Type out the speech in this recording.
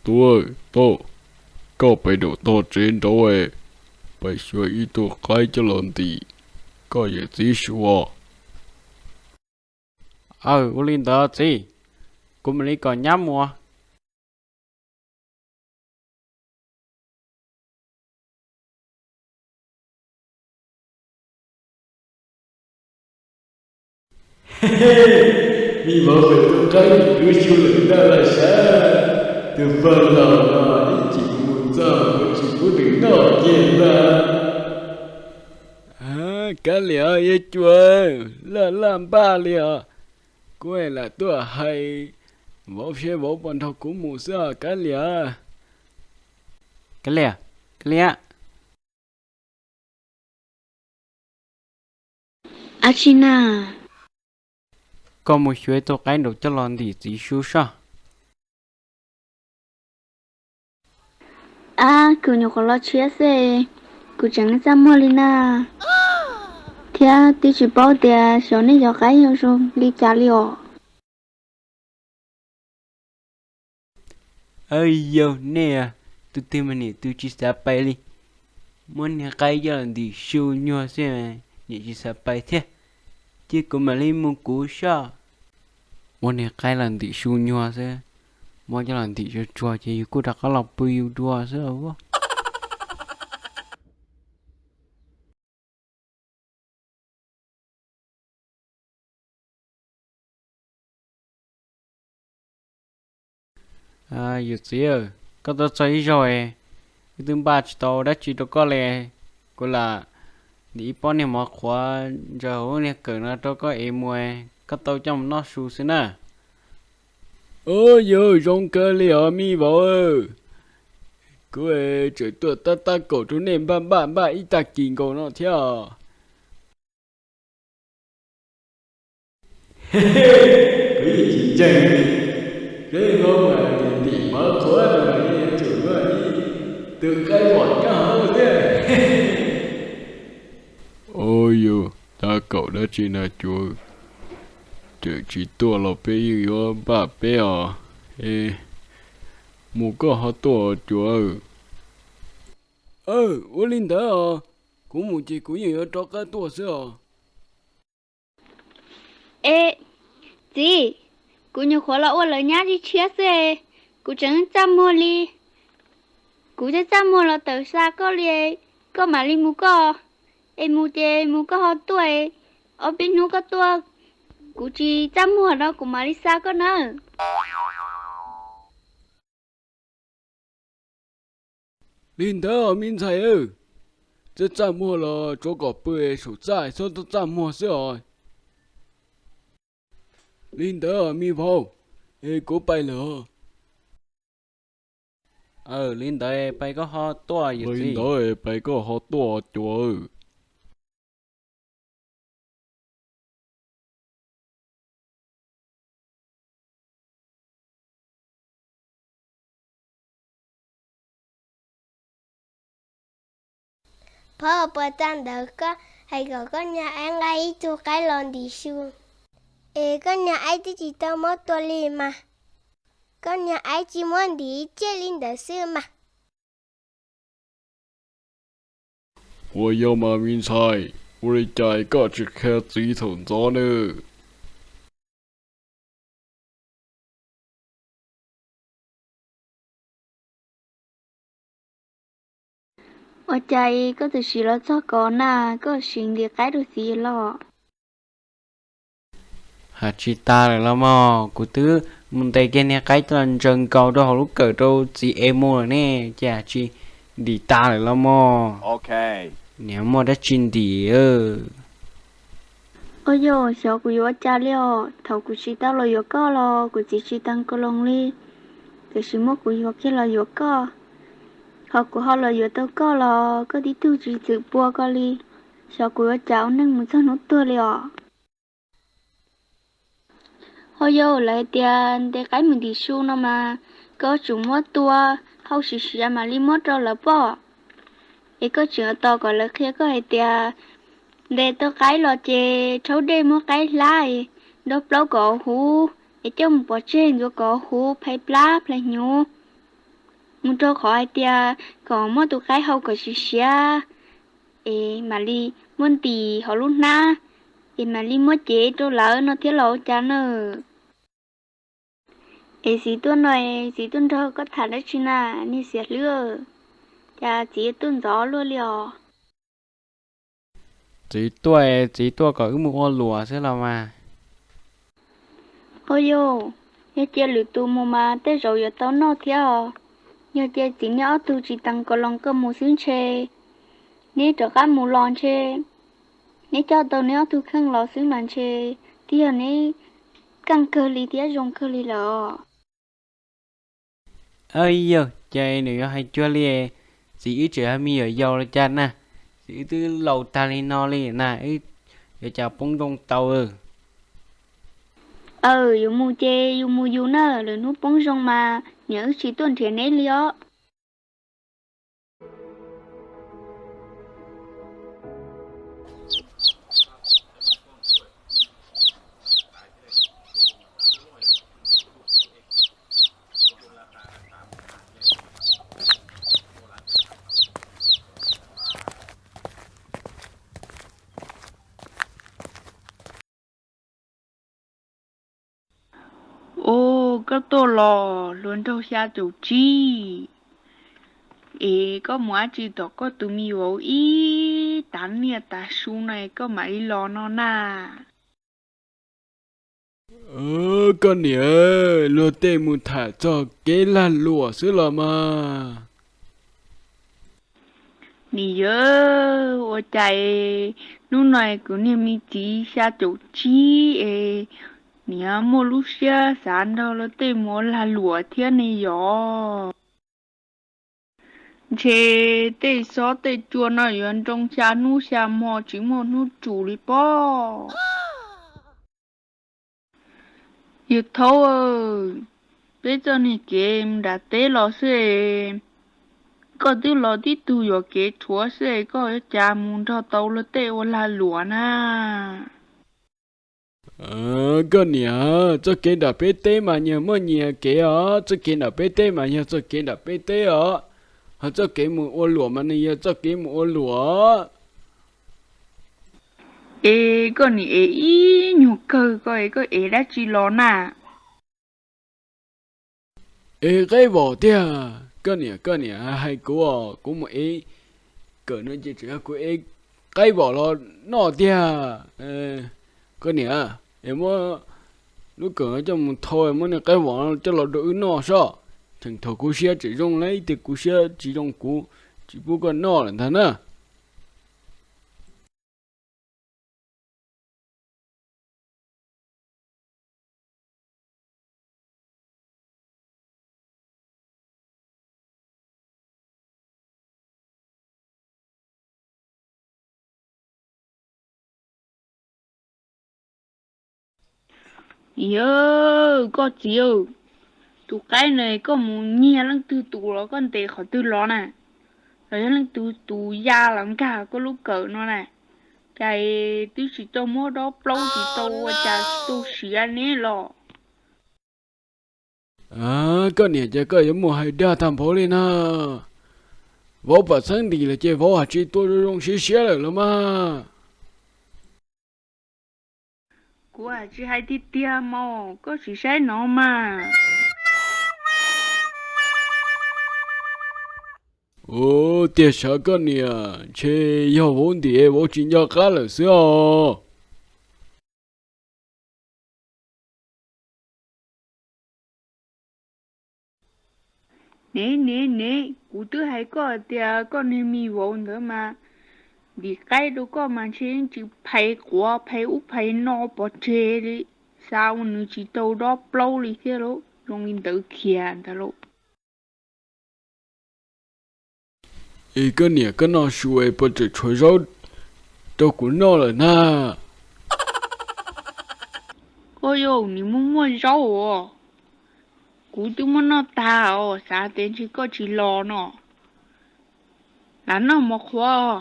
Tub, tub, koj pais nraum tog tsev nraud es pais xyuas ib tug qaib coj los ntim koj yawm txiv su os. Aw, ua li ntawd txiv, kuv mam li kom nyab mus. Me vauv, pem tus qaib ntim kuv su lawm ntag los sav, tus pog laus no ib chim mus txog kuv tsis pub nws noj kiag ntag. Kav liam, yawg Cua, laj laj npaj li os. Kuv lam tuaj hais vauv seb vauv puas nrog kuv mus xwb os Kav liam. Kav liam, Kav liam. Ab tsi na. Koj mus xyuas ib tug qaib nraud coj los ntim txiv su soj. Ab, kuv nyuam qhuav los tshiab xwb, kuv tseem txaj muag li na, thiab twb tsis paub tias xyov nej cov qaib yuav zoo li cas li os. Aw yau, nej tus twg mas niam tus tsis xav pais li. Muab niag qaib coj los ntim su nyuag xwb, niam tsis xav pais thiab. Cia kuv mam li mus kuv soj. Muab niag qaib los ntim su nyuag xwb, muab coj los ntim tsuag tsuag ces yus kuj rov qab los pw yus dua xwb. Yawm txiv, koj tuaj txog ib zaug es wb twb npaj tsis tau dab tsi rau koj li. Kuv lam ntim ib pob niag mov qhuav ntsaws hauv lub niag kawm no rau koj ev mus, koj tau coj mus noj su xwb na. Ub, yog zoo kawg li os me vauv. Kuv tseem tuaj tab tab kaum rau nej npaj npaj npaj ib tag kis nkaus no thiab. Kuv yeej tsis ntseeg li, peb Hmoob mas ntim ntim mov qhuav no mas yeej yuav tsum muaj ib tug qaib vom nyob hauv thiab. Ub, yog tab kaum dab tsi na Cua, tseem tsis tuaj los peb yeej yuav npaj peb os. Es mus koj ho tuaj Cua. Aw, ua li ntawd os, kuv mus ces kuv yeej yuav rov qab tuaj xwb os. Es txiv, kuv nyuam qhuav los ua lawv nyab tshiab xwb, kuv tseem txaj muag li. Kuv twb txaj muag los tawm xa koj li, koj mam li mus koj. Es mus ces mus koj ho tuaj, ob peb hnub koj tuaj, kuv tsis txaj muag no kuv mam li xa koj nawb. Li ntawd me ntxhais, txaj txaj muag los tsuav kom pw saum txaj, txhob txaj txaj muag xwb os. Li ntawd me vauv, es kuv pais lawm. Aw, li ntawd pais koj ho tuaj yawm txiv. Li ntawd pais koj ho tuaj Cua. Phauj, puas txog ntawd koj hais kom koj nyab aib nqa ib tug qaib los ntim su, es koj nyab aib twb tsis tau muab tua li mas, koj nyab aib tsis muab ntim tsiaj li ntawd xwb mas. Ua yog mas me ntxhais, ua li cas koj tsis qhia txiv thaum ntxov nawb? Ua cas koj txawm sim los txog ko na, koj sim ntim qaib rau txiv los? Hais tsis tas lawm los mog, kuv twb mus ntes kiag niag qaib coj los ntsaws nkaus rau hauv lub kawm rau txiv ev mus lawm ne, ces hais tsis ntim tas lawm los mog. Niam muaj dab tsi ntim? Ua yog xyov kuv yuav ua cas li os, thaum kuv tsis tau los yuav koj los kuv txiv tsis teev kaus loos li, tiam sis muab kuv yuav kiag los yuav koj. Ho kuv ho los yuav tau koj los koj tib tug tsis txwm pua ko li, xyov kuv yuav cas ua neej mus txog hnub tuag li os. Ho yog lawv hais tias ntes qaib mus ntim su no mas, koj tsum muab tua hau siav siav mam li muab rau lawv pom. Es koj tseem tos kom lawv qhia koj hais tias ntes tau qaib los ces rhaub dej muab qaib hlab, nrog plaub kom huv, es coj mus pov tseg ntxuav kom huv phais plab phais hnyuv. mus rau qhov hais tias kom muab tus qaib hau kom siav siav, es mam li muab ntim hauv lub hnab, es mam li muab cev rau lawv no thiab los ua cas na. Es txiv tuaj no, txiv tuaj nrog koj tham dab tsi na, niag xiam hlwb? Cas txiv tuaj ntxov luaj li os? Txiv tuaj, txiv tuaj kom wb mus ua luam xwb los mas. Au yau, yog cia lwm tus mus mas tej zaum yuav tau noj thiab os. Yog cia txiv neb ob tug tsis tees kom los koj mus xwb ntshe neb rov qab mus los ntshe neb coj tau neb ob tug kheej los xwb mas ntshe twb yog neb keej kawg li thiab zoo kawg li lawm os. Yog ces nws yuav hais cuag li, txiv wb tseem yog me nyuam yaus los cas na, txiv wb twb laus tag li no li na, wb yuav cas poob zoo tau. Aw, yuav mus ces yus mus yus na, lwm hnub poob zoo mas niam wb tsis tuaj nrhiav neb li os. Ua, koj tuaj los hluas nraug xya caum tsib, es koj mus dab tsi tom koj tus me vauv ib tas niaj tas su no koj mam li los no na? Koj niam, luag tej mus tham txog kev lag luam xwb los mas. Niam yawg, ua cas hnub no kuv niag me txiv xya caum tsib es niam muaj lub siab xav nrog luag tej mus ua lag luam thiab ne yom? Ntshe tej xob tej cua no yuav nroo xya hnub xya hmo tsis muaj hnub tsum li pob. Yawg Thaub, peb txoj niag kev mus nram teb los xwb es, koj twb los tib tug yuam kev rhuav xwb es koj yuav cas mus nrog tau luag tej ua lag luam na? Koj niam, txoj kev nram peb teb mas yog muaj nyias kev os, txoj kev nram peb teb mas yog txoj kev nram peb teb os, ho txoj kev mus ua luam mas nws yog txoj kev mus ua luam. Es koj niam ev ib nyuag kawg ko es koj ev dab tsi los na? Ev qaib vom tiag. Koj niam, koj niam hais kuv os, kuv mus ev kawm no ces tseem yog kuv ev qaib vom los noj tiag. Koj niam, es muab lub kawm coj mus thau, muab niag qaib vom coj los rau wb noj sob. Tseem thaum kuv siab tseem zoo, ib tias kuv siab tsis zoo kuv tsis pub koj noj lawm ntag na. Yawg, koj txiv, tus qaib no koj mus nyiag leej twg tus los koj ntes qhov twg los na? Los yog leej twg tus ya los nkag koj lub kawm no na? Cas twb tsis tau muab dob plaub tsis tau ua cas tu siav ne los? Koj niam, ces koj yuav mus hais dag tag npaum li na. Vauv pam txheeb ntim lawm ces vauv haj tsis tuaj zoo zoo siab siab lawm los mas. Kuv haj tsis hais tiag tiag mas, koj tsis saib no mas. Ua tiag sav koj niam, ntshe yog vauv ntim vauv tsis nco qab lawm xwb os. Ne ne ne, kuv twb hais koj tias koj niag me vauv ntawd mas ntim qaib rau koj mas ntshe yeej tsis phais quav phais ub phais no pov tseg li, xav ua nws tsis tau dob plaub li thiab lauj, zoo li ntawd khiav ntag lauj. Es koj niam, koj noj su es puas tseem tshuav zaub rau kuv noj lawm na? Koj yog nim muaj muaj zaub os, kuv twb muab noj tag os, xav tias ntshe koj tsis los no. Lam noj mov qhuav.